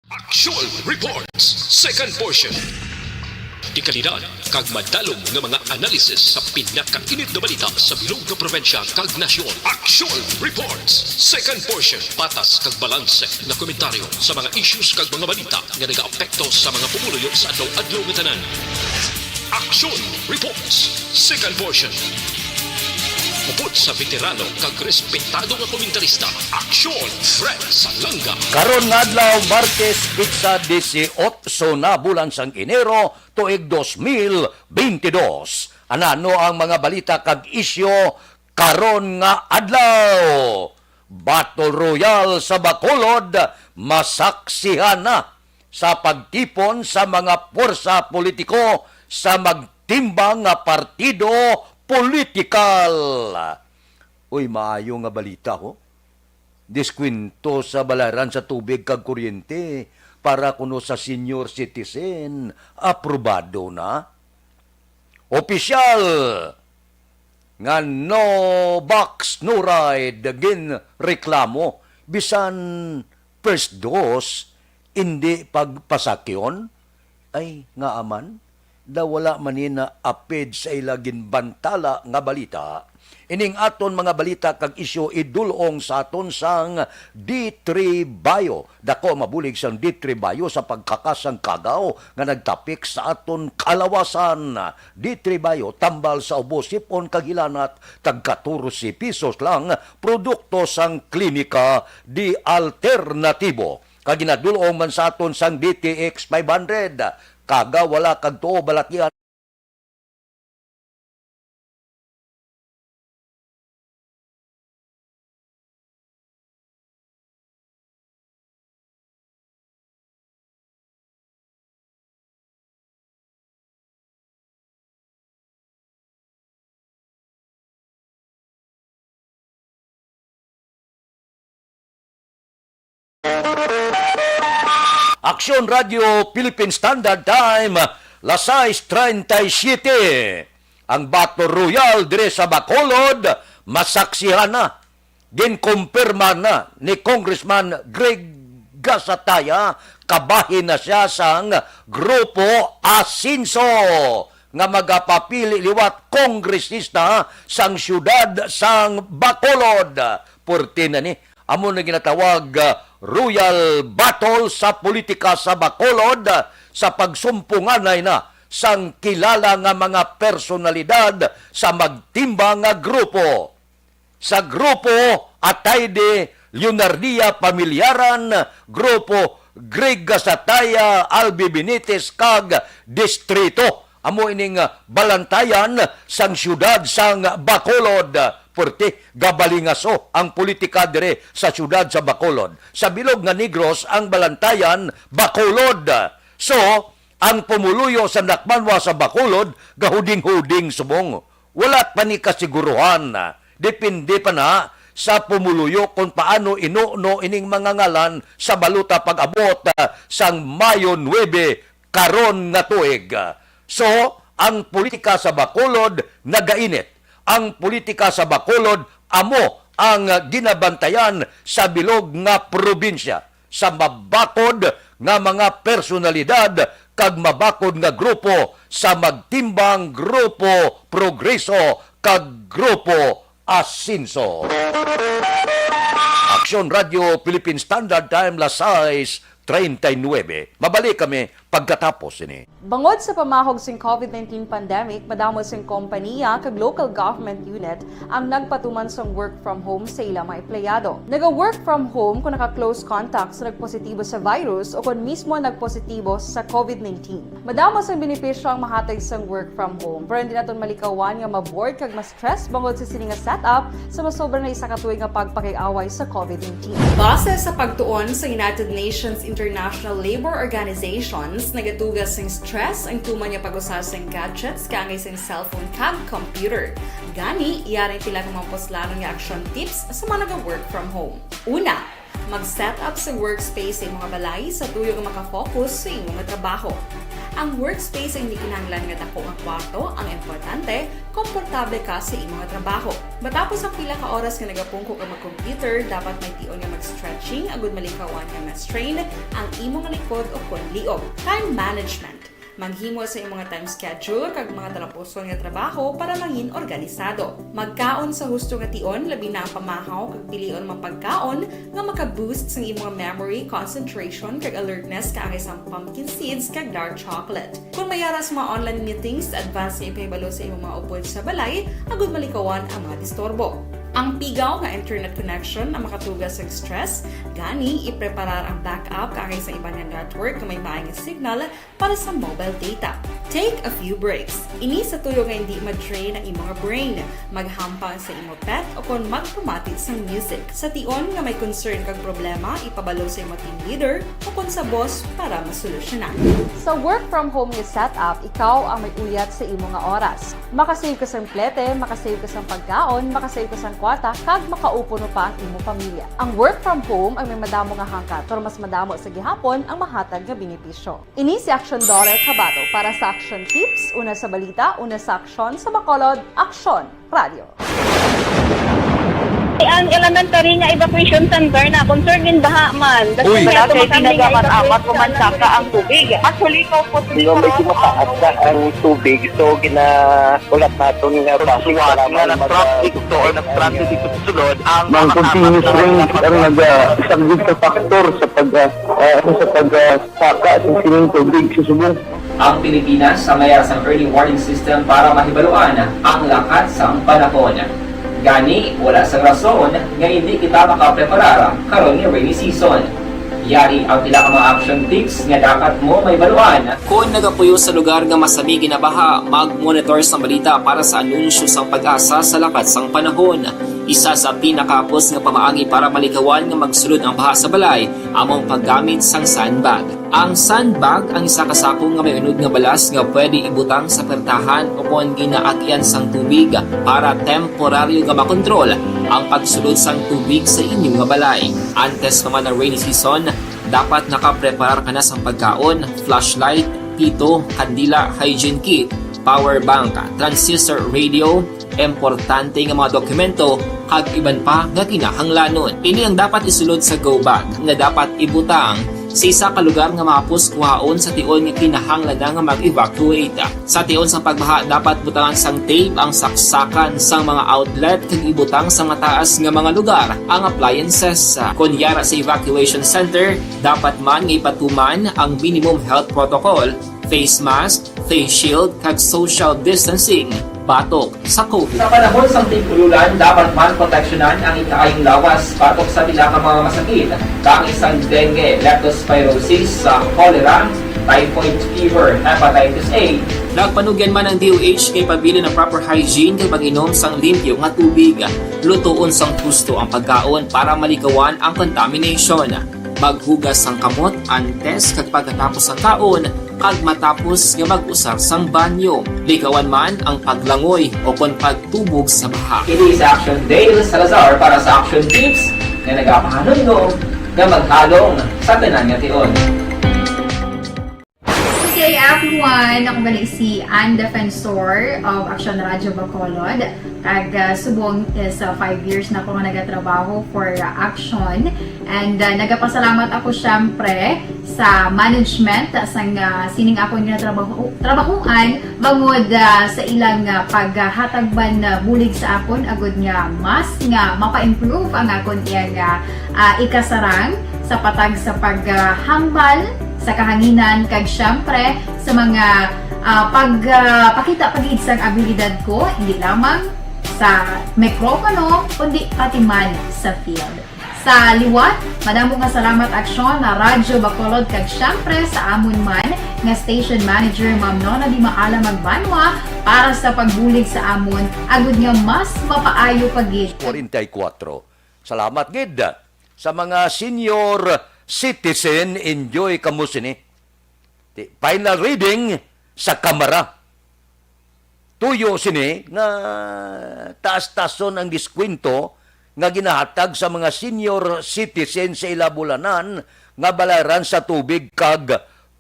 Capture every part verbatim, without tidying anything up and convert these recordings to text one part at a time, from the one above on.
Action Reports, second portion. Dekalidad kag madalom nga mga analisis sa pinakainit nga balita sa bilog nga probinsya kag nasyon. Action Reports, second portion. Patas kag balanse nga komentaryo sa mga issues kag mga balita nga nagaapekto sa mga pumuluyo sa adlaw-adlaw nga tanan. Action Reports, second portion. Upod sa veterano kag respetado nga komentarista, Action Fred Salanga. Karon nga adlaw, Martes, petsa disiotso na, bulan sang Enero, tuig dos mil bentidós. Anano ang mga balita kag isyu karon nga adlaw? Battle Royale sa Bacolod, masaksihan na sa pagtipon sa mga pwersa politiko sa magtimbang nga partido politikal. Uy, maayo nga balita, ho. Diskwento sa bayaran sa tubig kag kuryente para kuno sa senior citizen, aprobado na. Opisyal nga no box, no ride, ginreklamo, bisan first dose, indi pagpasakyon. Ay, ngaa man? Daw wala man ni naapid sa ila ginbantala nga balita. Ining aton mga balita kag isyu idul-ong sa aton sang D three Bio. Dako ang mabulig sang D three Bio sa pagkakas sang kagaw nga nagtapik sa aton kalawasan. D three Bio, tambal sa ubo, sipon kag hilanat, tag katorse pesos lang, produkto sang Klinika di Alternatibo. Kag ginadul-ong man sa aton sang D T X five hundred. Kagaw, wala kag tuo, balatian. Aksyon Radyo Philippine Standard Time, las sais treinta y siete. Ang Battle Royale dire sa Bacolod, masaksihan na, ginkumpirma na ni Congressman Greg Gasataya, kabahin na siya sang Grupo Asenso nga magapapili liwat kongresista sang siyudad sang Bacolod. Purti na ni, amo na ginatawag, ah, Royal Battle sa politika sa Bacolod, ah, sa pagsumpunganay na sang kilala nga mga personalidad sa magtimbang nga grupo. Sa grupo Atayde, Leonardia Pamilyaran, grupo Greg Gasataya, Albi Benitez, kag distrito. Amo ining, ah, balantayan sang siyudad sang Bacolod. Purti gabalingaso ang politika dire sa siyudad sa Bacolod. Sa bilog nga Negros ang balantayan, Bacolod. So, ang pumuluyo sa Nakmanwa sa Bacolod gahuding-huding subong. Wala pa ni kasiguruhan. Depende pa na sa pumuluyo kung paano inuno ining mga ngalan sa balota pag-abot, ah, sang Mayo nuebe karon nga tuig. So, ang politika sa Bacolod nagainit. Ang politika sa Bacolod amo ang ginabantayan sa bilog nga probinsya, sa mabakod nga mga personalidad kag mabakod nga grupo sa magtimbang, Grupo Progreso kag Grupo Asenso. Aksyon Radyo Philippine Standard Time, las sais treinta y nuebe. Mabalik kami pagkatapos sini. Bangod sa pamahog sing covid nineteen pandemic, madamo sing kompaniya kag local government unit ang nagpatuman sang work from home sa ila mga empleyado. Naga-work from home kon naka-close contact sa nagpositibo sa virus o kon mismo nagpositibo sa covid nineteen. Madamo sang benepisyo ang mahatag sang work from home, pero hindi naton malikawan nga ma-bored kag ma-stress bangod sa sini nga setup sa masobra na isa ka tuig nga pagpakig-away sa covid nineteen. Base sa pagtuon sa United Nations International Labor Organizations, nagatuga sing stress ang tuman nga pag-usa sing gadgets kaangay sing cellphone kag computer. Gani, yari ang pila ka mga puslanon nga action tips sa mga naga-work from home. Una, mag-set up sa workspace sa imo nga balay sa tuyo nga maka-focus sa imo nga trabaho. Ang workspace ay hindi kinahanglan nga dako nga kwarto, ang importante, komportable ka sa imo nga trabaho. Matapos ang pila ka oras nga nagapungko ka mag-computer, dapat may tion nga mag-stretching agud malikawan nga ma-strain ang imo nga likod o kon liog. Time management. Maghimo sa imo nga time schedule kag mga talapuson nga trabaho para mangin organisado. Magkaon sa husto nga tion, labi na ang pamahaw kag pilion mga pagkaon nga maka-boost sang imo nga memory, concentration, kag alertness kaangay sang pumpkin seeds kag dark chocolate. Kon may ara sa mga online meetings, advance nga ipahibalo sa imo mga upod sa balay agud malikawan ang mga disturbo. Ang pigaw nga internet connection ang makatuga sa stress, gani ipreparar ang backup kaangay sa iban nga network nga may maay nga signal para sa mobile data. Take a few breaks. Ini sa tuyo nga hindi ma-drain ang imo nga brain. Maghampang sa imo pet o kon magpamati sang music. Sa tion nga may concern kag problema, ipabalo sa imo team leader o kon sa boss para masolusyonan. Sa work from home nga setup, ikaw ang may uyat sa imo nga oras. Makasave ka sang plete, makasave ka sang pagkaon, makasave ka sang kwarta, kag makaupo pa ang imo pamilya. Ang work from home ay may madamo nga hangkat, pero mas madamo sa gihapon ang mahatag nga benepisyo. Ini si Aksyon Dollar Kabato para sa Aksyon Tips, una sa balita, una sa aksyon, sa Bacolod, Aksyon Radio. Ang elementary nga evacuation center na concerned din baha man. Uy. Wala kay tinaga man amat ko man saka ang tubig. At huli ko po, medyo mataas na ang tubig. So, gina-, ulat naton nga base sa nga nag-traffic to or nag-transit dito sa sulod ang mga continuous rain ang nagasaglit sa factor sa pag, ah, ah, sa pag, ah, saka sa sining tubig sa subong. Ang Pilipinas ang may sang early warning system para mahibaluan ang lakat sang panahon. Gani, wala sang rason nga hindi kita makapreparar karon nga rainy season. Yari ang pila ka mga action tips nga dapat mo mahibaluan. Kon nagapuyo sa lugar nga masami ginabaha, mag-monitor sang balita para sa anunsyo sang PAGASA sa lakat sang panahon. Isa sa pinakahapos nga pamaagi para malikawan nga magsulod ang baha sa balay amo ang paggamit sang sandbag. Ang sandbag ang isa ka sako nga may unod nga balas nga pwede ibutang sa pertahan o kon ginaagian sang tubig para temporaryo nga makontrol ang pagsulod sang tubig sa inyo nga balay. Antes pa man ang rainy season, dapat nakapreparar ka na sang pagkaon, flashlight, pito, kandila, hygiene kit, power bank, transistor radio, importante nga mga dokumento, kag iban pa nga kinahanglanon. Ini ang dapat isulod sa go bag nga dapat ibutang sa isa ka lugar nga mahapos kuhaon sa tion nga kinahanglan na nga mag-evacuate. Sa tion sang pagbaha, dapat butangan sang tape ang saksakan sang mga outlet kag ibutang sa mataas nga mga lugar ang appliances. Kon yara sa evacuation center, dapat man nga ipatuman ang minimum health protocol, face mask, face shield, kag social distancing batok sa COVID. Sa panahon sang tig-ululan, dapat man proteksyonan ang ikaayong lawas batok sa pila ka mga masakit, kaangay sang dengue, leptospirosis, sa cholera, typhoid fever, hepatitis A. Nagpanugyan man ang D O H kay pabilin ang proper hygiene kag pag-inom sang limpyo nga tubig. Lutoon sang husto ang pagkaon para malikawan ang contamination. Maghugas sang kamot antes kag pagkatapos sang kaon, kag matapos nga mag-usar sang banyo. Likawan man ang paglangoy o kon pagtubog sa baha. Ini si Action Dale Salazar para sa Action Tips nga nagapahanumdom nga maghalong sa tanan nga tion. Good day, everyone! Ako gali si Ann Defensor of Action Radyo Bacolod. Kag, ah, subong is, ah, five years na ako nga nagatrabaho for, ah, Action. And, ah, nagapasalamat ako, syempre, sa management sang, ah, sining akon nga trabaho, trabahuan, bangod, ah, sa ilang, ah, paghatag man, ah, bulig sa akon, agud nga mas nga mapa-improve ang akon iyang, ah, ah, ikasarang sa patag sa paghambal sa kahanginan, kag syempre sa mga, ah, pag, ah, pakita pa gid sang abilidad ko, hindi lamang sa mikropono, kundi pati man sa field. Sa liwat, madamo nga salamat, Aksyon, na Radyo Bacolod, kag syempre sa amon man nga station manager, Ma'am Nona Di Maala Magbanwa, para sa pagbulig sa amon, agud nga mas mapaayo pa gid. Forty-four. Salamat gid sa mga senior citizen. Enjoy kamo sini. Ti-, final reading sa Kamara. Tuyo sini nga taas-tason ang diskwento nga ginahatag sa mga senior citizen sa ila bulanan nga balayran sa tubig kag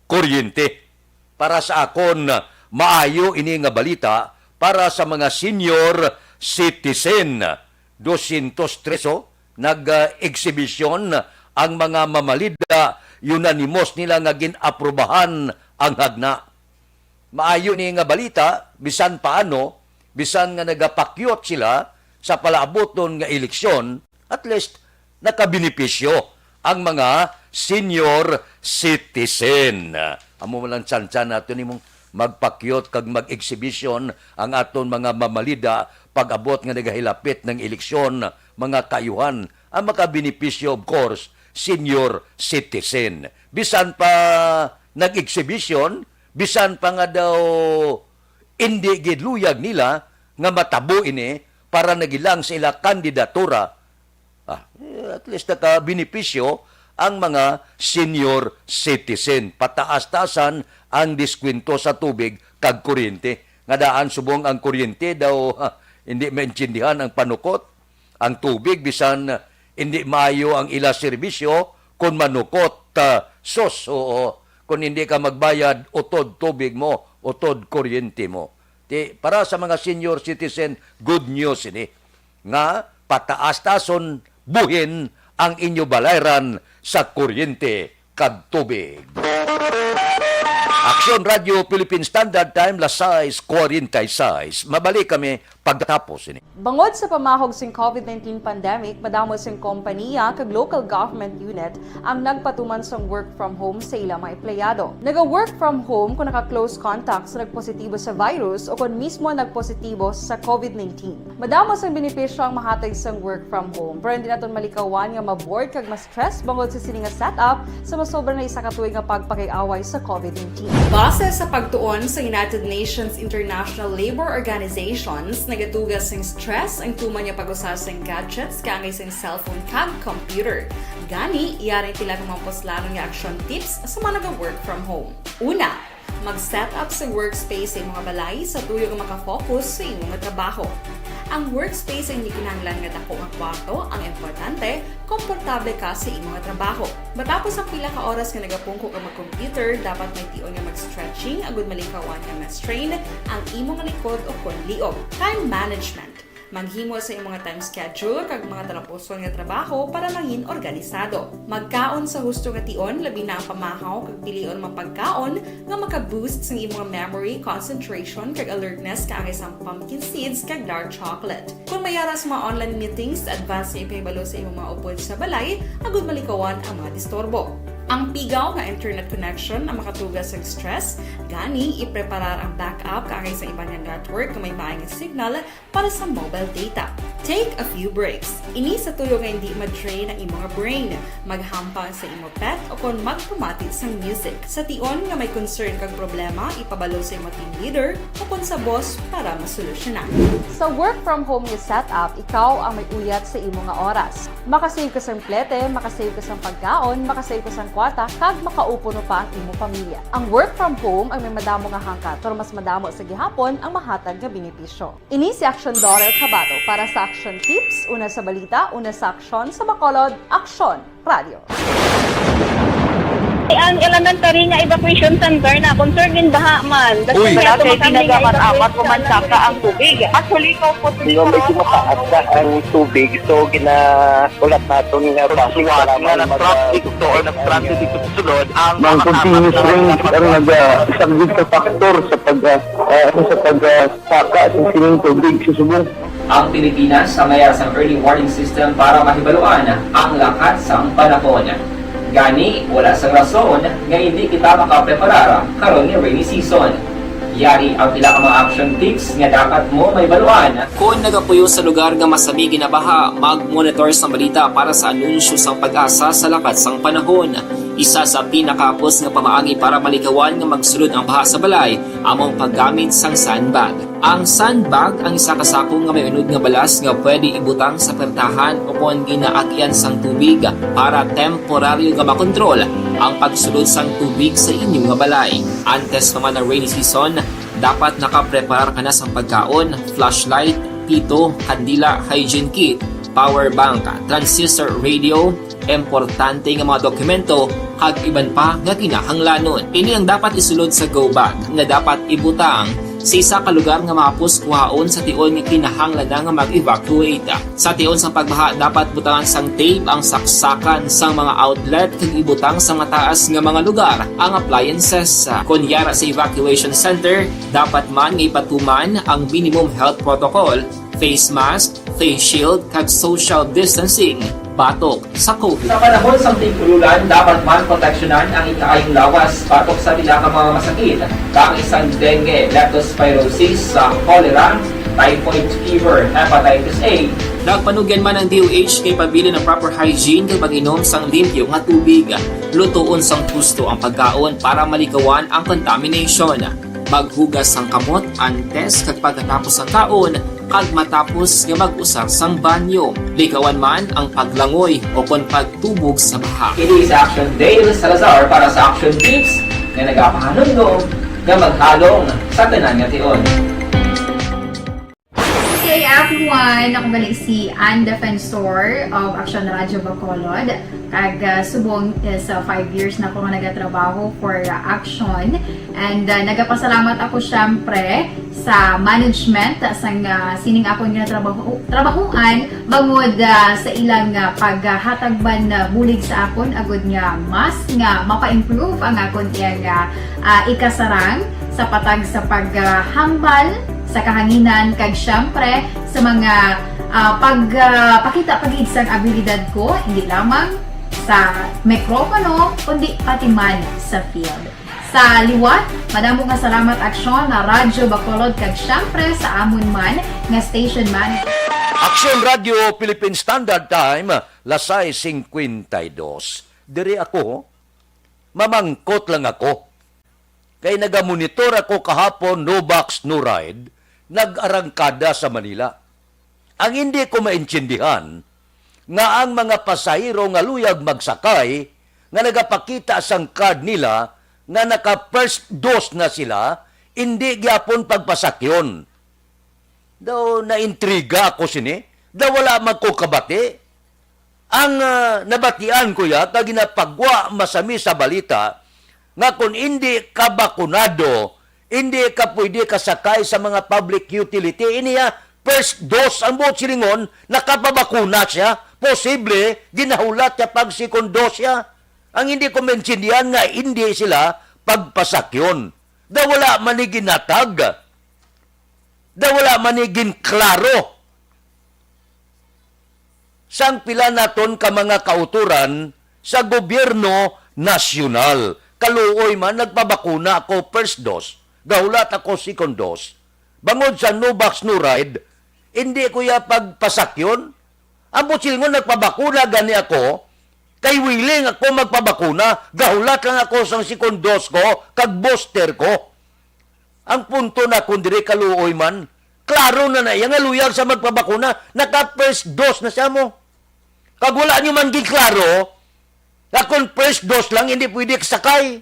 kuryente. Para sa akon, maayo ini nga balita para sa mga senior citizen. Dosyentos treso, nag-eksibisyon ang mga mamalida, unanimous nila nga gin-aprobahan ang hagna. Maayo ni nga balita, bisan paano, bisan nga nagapakyot sila sa palaabuton nga eleksyon, at least nakabenepisyo ang mga senior citizen. Amo man lang tsansa nato nimong magpakyot kag mag-exhibition ang aton mga mamalida pag-abot nga nagahilapit ng eleksyon, mga kaayuhan. Ang makabenepisyo, of course, senior citizen. Bisan pa nag-exhibition, bisan pa nga daw indi gid luyag nila nga matabo ini para nagilang sa ila kandidatura. Ah, eh, at least nakabenepisyo ang mga senior citizen. Pataas-taasan ang diskwento sa tubig kag kuryente. Nga daan subong ang kuryente daw, ha, hindi maintindihan ang panukot. Ang tubig, bisan, ah, hindi maayo ang ila serbisyo, kun manukot ka, sus, oo. Kun hindi ka magbayad, utod tubig mo, utod kuryente mo. Ti, para sa mga senior citizen, good news ini, nga pataas-tason buhin ang inyo balayran sa kuryente kag tubig. Aksyon Radio Philippine Standard Time, las sais cuarenta y seis. Mabalik kami pagkatapos ini. Bangod sa pamahog sing covid nineteen pandemic, madamo sing kompaniya kag local government unit ang nagpatuman sang work from home sa ila mga empleyado. Naga-work from home kung naka-close contact sa nagpositibo sa virus o kung mismo nagpositibo sa covid nineteen. Madamo sang benepisyo ang mahatag sang work from home, pero hindi naton malikawan nga ma-bored kag ma-stress bangod sa sini nga setup sa masobra na isa ka tuig nga pagpakig-away sa covid nineteen. Base sa pagtuon sa United Nations International Labour Organizations, nagatuga sing stress ang tuman nga pag-usa sing gadgets kaangay sing cellphone kag computer. Gani, yari ang pila ka mga puslanon nga action tips sa mga naga-work from home. Una, mag-set up sa workspace sa imong balay sa tuyo nga makafocus sa imong trabaho. Ang workspace ang hindi kinahanglan nga dako nga kwarto, ang importante, komportable ka sa imong trabaho. Matapos ang pila ka oras nga nagapungko ka mag-computer, dapat may tion nga mag-stretching agud malikawan nga ma-strain ang imong likod o kon liog. Time management. Maghimo sa imong time schedule kag mga talapuson nga trabaho para mangin organisado. Magkaon sa husto nga tion, labi na ang pamahaw kag pilion mga pagkaon nga maka-boost sang imong memory, concentration, kag alertness kaangay sang pumpkin seeds kag dark chocolate. Kung may ara sa mga online meetings, advance nga ipahibalo sa imong mga upod sa balay agud malikawan ang mga disturbo. Ang pigaw nga internet connection ang makatuga sang stress, gani ipreparar ang backup kaangay sa iban nga network nga may maay nga signal para sa mobile data. Take a few breaks. Ini sa tuyo nga hindi ma-drain ang imong brain. Maghampang sa imo pet o kon magpamati sang music. Sa tion nga may concern kag problema, ipabalo sa imo team leader o kon sa boss para masolusyonan. Sa work from home nga setup, ikaw ang may uyat sa imo nga oras. Makasave ka sang plete, makasave ka sang pagkaon, makasave ka sang kwarta, kag makaupod pa ang imo pamilya. Ang work from home ang may madamo nga hangkat, pero mas madamo sa gihapon ang mahatag nga benepisyo. Ini si Aksyon Dorel Cabato para sa Aksyon Tips, una sa balita, una sa aksyon, sa Bacolod, Aksyon Radio. Ang elementary nga evacuation center na concern din baha man. Uy. Wala kay tinaga man amat ko man saka ang tubig. At huli ko po. Medyo mataas na ang tubig, so ginaulat naton nga bus nga nag-traffic to or nag-transit dito sa sulod ang mga continuous rain ang nag-saglit sa factor sa pag, ah, ah, sa pag, ah, saka sa sining tubig sa subong. Ang Pilipinas ang may ara sang early warning system para mahibaluan ang lakat sang panahon. Gani, wala sang rason nga hindi kita makapreparar karon nga rainy season. Yari ang pila ka mga action tips nga dapat mo mahibaluan. Kon nagapuyo sa lugar nga masami ginabaha, mag-monitor sang balita para sa anunsyo sang PAGASA sa lakat sang panahon. Isa sa pinakahapos nga pamaagi para malikawan nga magsulod ang baha sa balay amo ang paggamit sang sandbag. Ang sandbag ang isa ka sako nga may unod nga balas nga pwede ibutang sa pertahan o kon ginaagian sang tubig para temporaryo nga makontrol ang pagsulod sang tubig sa inyo nga balay. Antes pa man ang rainy season, dapat nakapreparar ka na sang pagkaon, flashlight, pito, kandila, hygiene kit, power bank, transistor radio, importante nga mga dokumento, kag iban pa nga kinahanglanon. Ini ang dapat isulod sa go bag nga dapat ibutang sa isa ka lugar nga mahapos kuhaon sa tion nga kinahanglan na nga mag-evacuate. Sa tion sang pagbaha, dapat butangan sang tape ang saksakan sang mga outlet kag ibutang sa mataas nga mga lugar ang appliances. Kon yara sa evacuation center, dapat man nga ipatuman ang minimum health protocol, face mask, face shield, kag social distancing batok sa COVID. Sa panahon sang tig-ululan, dapat man proteksyonan ang ikaayong lawas batok sa pila ka mga masakit, kaangay sang dengue, leptospirosis, sa cholera, typhoid fever, hepatitis A. Nagpanugyan man ang D O H kay pabilin ang proper hygiene kag pag-inom sang limpyo nga tubig, lutoon sang husto ang pagkaon para malikawan ang contamination. Maghugas sang kamot antes kag pagkatapos sang kaon, kag matapos nga mag-usar sang banyo. Likawan man ang paglangoy o kon pagtubog sa baha. Ini si Action Dale Salazar para sa Action Tips nga nagapahanumdom nga maghalong sa tanan nga tion. Hey everyone! Ako gali si Ann Defensor of Action Radio Bacolod. Kag, ah, subong is, ah, five years na ako nga nagatrabaho for, ah, Action. And, ah, nagapasalamat ako, syempre, sa management sang, ah, sining akon nga trabaho, trabahoan bangod, ah, sa ilang, ah, paghatag man, ah, bulig sa akon agud nga mas nga mapa-improve ang akon iyang, ah, ah, ikasarang sa patag sa paghambal sa kahanginan kag, syempre, sa mga, ah, pag, ah, pakita pa gid sang abilidad ko, hindi lamang sa mikropono, kundi pati man sa field. Sa liwat, madamo nga salamat, Aksyon, na Radyo Bacolod, kag syempre sa amon man nga station manager. Aksyon Radyo Philippine Standard Time, las sais cincuenta y dos. Diri ako, mamangkot lang ako. Kay nagamonitor ako kahapon, no box, no ride, nag-arangkada sa Manila. Ang hindi ko maintindihan, nga ang mga pasahero nga luyag magsakay, nga nagapakita sang card nila, nga naka first dose na sila, hindi gyapon pagpasakyon. Daw naintriga ako sini, daw wala man ko kabati. Ang, ah, nabatian ko ya, kag ginapagwa masami sa balita, nga kon indi ka bakunado, indi ka pwede kasakay sa mga public utility. Ini ya, first dose, ang buot silingon, nakapabakuna siya. Posible, ginahulat niya pag second dose siya. Ang hindi ko maintindihan nga hindi sila pagpasakyon. Daw wala man ni ginatag. Daw wala man ni ginklaro sang pila naton ka mga kautoran sa gobyerno nasyonal. Kaluoy man, nagpabakuna ako first dose, gahulat ako second dose. Bangod sa no box, no ride, hindi ko ya pagpasakyon. Ang buot silingon, nagpabakuna gani ako, kay willing ako magpabakuna, gahulat lang ako sang second dose ko, kag booster ko. Ang punto na kon diri, kaluoy man, klaro na na iya nga luyag sa magpabakuna, naka first dose na siya mo. Kag wala nyo man ginklaro, nga kon first dose lang, hindi pwede kasakay.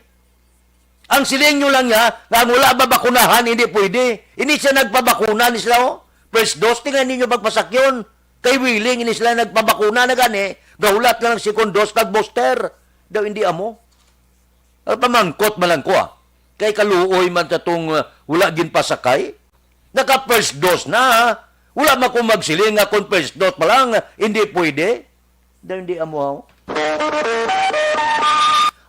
Ang siling nyo lang niya, nga ang wala mabakunahan, hindi pwede. Ini siya nagpabakuna ni sila, oh. First dose, tingnan ninyo magpasakyon. Kay willing ini sila nagpabakuna na gani, gahulat lang ang second dose kag booster. Daw hindi amo. Pamangkot man lang ko, ah. Kay kaluoy man ta tong, ah, wala ginpasakay. Naka first dose na, ha? Wala man ko magsiling nga kon first dose pa lang, hindi pwede. Daw hindi amo, ha?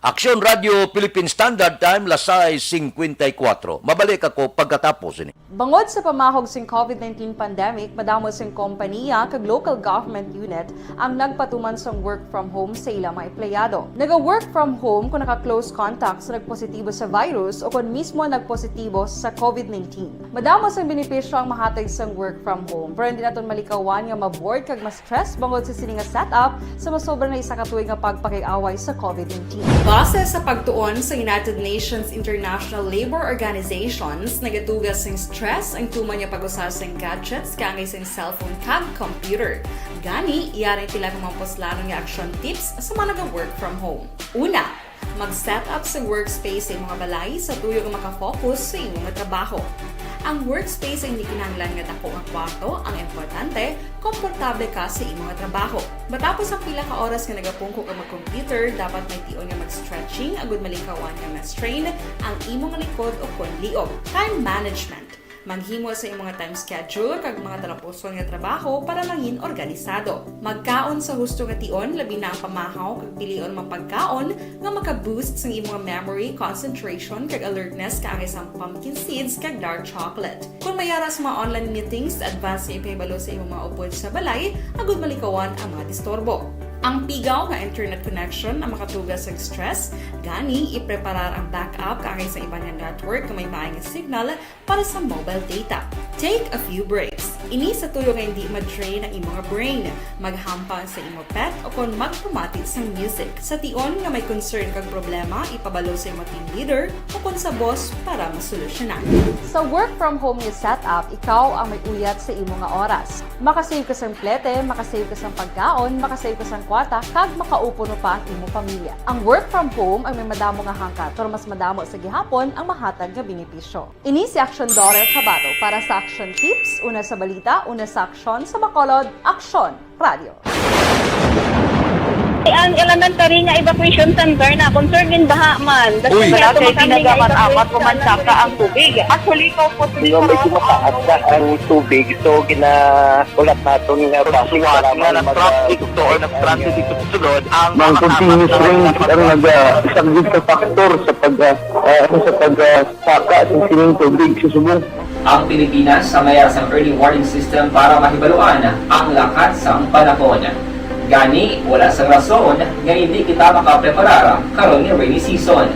Aksyon Radio Philippine Standard Time, las sais cincuenta y cuatro. Mabalik ako pagkatapos ini. Bangod sa pamahog sing COVID nineteen pandemic, madamo sing kompaniya kag local government unit ang nagpatuman sang work from home sa ila mga empleyado. Naga-work from home kon naka-close contact sa nagpositibo sa virus o kon mismo nagpositibo sa COVID nineteen. Madamo sang benepisyo ang mahatag sang work from home, pero hindi naton malikawan nga ma-bored kag ma-stress bangod sa sini nga setup sa masobra na isa ka tuig nga pagpakig-away sa COVID nineteen. Base sa pagtuon sa United Nations International Labour Organizations, nagatugas sing stress ang tuman nga pag-usa sing gadgets, kaangay sing cellphone kag computer. Gani, yari ang pila ka mga puslanon nga action tips sa mga naga-work from home. Una, mag-set up sa workspace sa imong balay sa tuyo nga makafocus sa imong trabaho. Ang workspace ay hindi kinahanglan nga dako nga kwarto, ang importante, komportable ka sa imo nga trabaho. Matapos ang pila ka oras nga nagapungko ka mag-computer, dapat may tion nga mag-stretching agud malikawan nga ma-strain ang imo nga likod o kon liog. Time management. Maghimo sa imo nga time schedule kag mga talapuson nga trabaho para mangin organisado. Magkaon sa husto nga tion, labi na ang pamahaw kag pilion mga pagkaon nga maka-boost sang imo nga memory, concentration, kag alertness kaangay sang pumpkin seeds kag dark chocolate. Kung may ara sa mga online meetings, advance nga ipahibalo sa imo mga upod sa balay agud malikawan ang mga disturbo. Ang pigaw nga internet connection ang makatuga sa stress, gani ipreparar ang backup kaangay sa iban nga network nga may maay nga signal para sa mobile data. Take a few breaks. Ini sa tuyo nga hindi ma-drain ang imo nga brain. Maghampang sa imo pet o kon magpamati sang music. Sa tion nga may concern kag problema, ipabalo sa imo team leader o kon sa boss para masolusyonan. Sa work from home nga setup, ikaw ang may uyat sa imo nga oras. Makasave ka sang plete, makasave ka sang pagkaon, makasave ka sang kwarta, kag makaupo pa ang imo pamilya. Ang work from home ang may madamo nga hangkat, pero mas madamo sa gihapon ang mahatag nga benepisyo. Ini si Aksyon Dorel Cabato para sa Aksyon Tips, una sa balita, una sa aksyon, sa Bacolod, Aksyon Radio. Ang elementary nga evacuation center na concerned in baha man. Uy. Wala kay ginagaman amat pumansaka ang tubig. Actually, ikaw po, Di ba, medyo mataas na ang tubig, so gina-, ulat naton nga base nga lang nag-transit ito or nag-transit ito sulod ang mga continuous rain ang nag-, isang sa factor sa pag, ah, ah, ano, sa pag, ah, saka sa sining tubig sa subong. Ang Pilipinas sa mayar sang early warning system para mahibaluan ang lakat sang panahon. Gani, wala sang rason nga hindi kita makapreparar karon nga rainy season.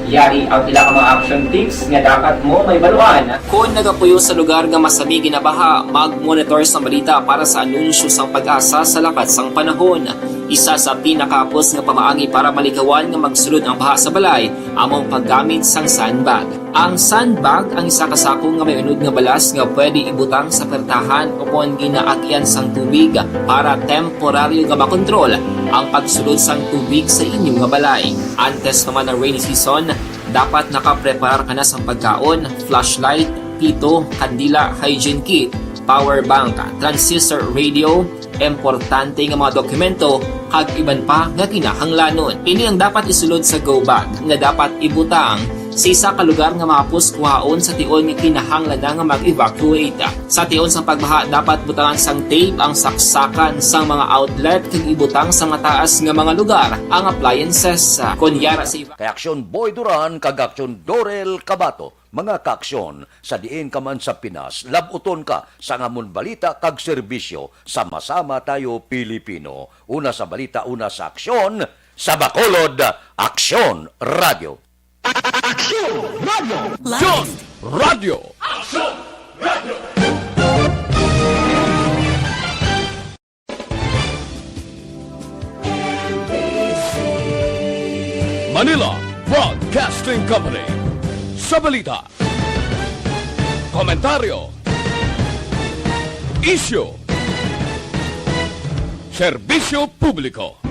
Yari ang pila ka mga action tips nga dapat mo mahibaluan. Kon nagapuyo sa lugar nga masami ginabaha, mag-monitor sang balita para sa anunsyo sang PAGASA sa lakat sang panahon. Isa sa pinakahapos nga pamaagi para malikawan nga magsulod ang baha sa balay amo ang paggamit sang sandbag. Ang sandbag ang isa ka sako nga may unod nga balas nga pwede ibutang sa pertahan o kon ginaagyan sang tubig para temporaryo nga makontrol ang pagsulod sang tubig sa inyo nga balay. Antes pa man ang rainy season, dapat nakapreparar ka na sang pagkaon, flashlight, pito, kandila, hygiene kit, power bank, transistor radio, importante nga mga dokumento, kag iban pa nga kinahanglanon. Ini ang dapat isulod sa go bag nga dapat ibutang sa isa ka lugar nga mahapos kuhaon sa tion nga kinahanglan na nga mag-evacuate. Sa tion sang pagbaha, dapat butangan sang tape ang saksakan sang mga outlet kag ibutang sa mataas nga mga lugar ang appliances. Kon yara sa iba. Kay Aksyon Boy Duran kag Aksyon Dorel Cabato, mga kaaksyon, sa diin ka man sa Pinas, lab-uton ka sang amon balita kag serbisyo. Sama-sama tayo, Pilipino. Una sa balita, una sa aksyon, sa Bacolod, Aksyon Radio. Aksyon Radio. Aksyon Radio. Aksyon Radio. Manila Broadcasting Company. Sa balita, komentaryo, isyu, serbisyo publiko.